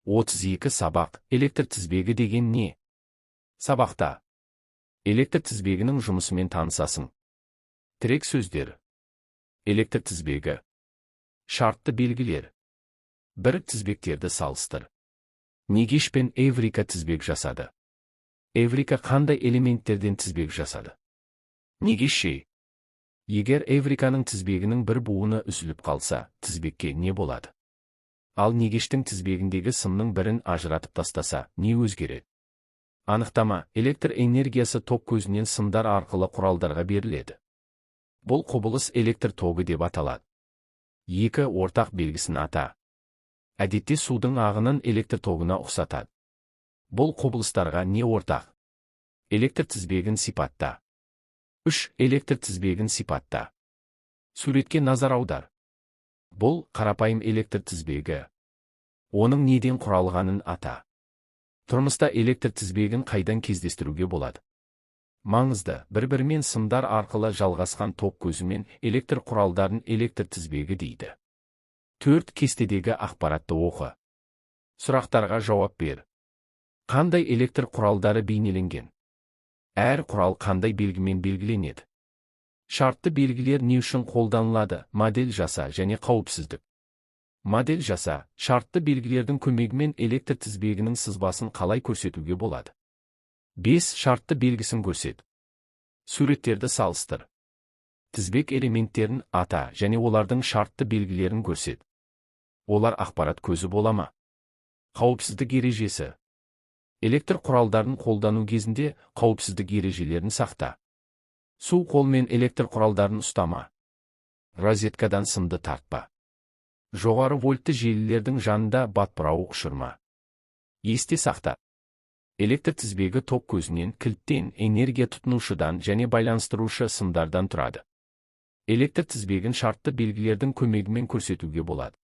32 сабақ. Электр тізбегі деген не? Сабақта электр тізбегінің жұмысымен танысасың. Тірек сөздер. Электр тізбегі. Шартты белгілер. Бір тізбектерді салыстыр. Негеш пен Эврика тізбек жасады. Эврика қандай элементтерден тізбек жасады? Негеш ше? Егер Эвриканың тізбегінің бір буыны үзіліп қалса, тізбекке не болады? Ал Негештің тізбегіндегі сымның бірін ажыратып тастаса, не өзгереді? Анықтама: электр энергиясы ток көзінен сымдар арқылы құралдарға беріледі. Бұл құбылыс электр тогы деп аталады. Екі ортақ белгісін ата. Әдетте судың ағынын электр тогына ұқсатады. Бұл құбылыстарға не ортақ? Электр тізбегін сипатта. 3. Электр тізбегін сипатта. Суретке назар аудар. Бұл қарапайым электр тізбегі. Оның неден құралғанын ата. Тұрмыста электр тізбегін қайдан кездестіруге болады? Маңызды: бір-бірімен сымдар арқылы жалғасқан ток көзімен электр құралдарын электр тізбегі дейді. 4. Кестедегі ақпаратты оқы. Сұрақтарға жауап бер. Қандай электр құралдары бейнеленген? Әр құрал қандай белгімен белгіленеді? Шартты белгілер не үшін қолданылады? Модель жаса және қауіпсіздік. Модель жаса. Шартты белгілердің көмегімен электр тізбегінің сызбасын қалай көрсетуге болады? 5. Шартты белгісін көрсет. Суреттерді салыстыр. Тізбек элементтерін ата және олардың шартты белгілерін көрсет. Олар ақпарат көзі бола ма? Қауіпсіздік ережесі. Электр құралдарын қолдану кезінде қауіпсіздік ережелерін сақта. Сау қолмен электр құралдарын ұстама. Розеткадан сымды тартпа. Жоғары вольтты желілердің жанында батбырауық ұшырма. Есте сақта. Электр тізбегі ток көзінен, кілттен, энергия тұтынушыдан және байланыстырушы сымдардан тұрады. Электр тізбегін шартты белгілердің көмегімен көрсетуге болады.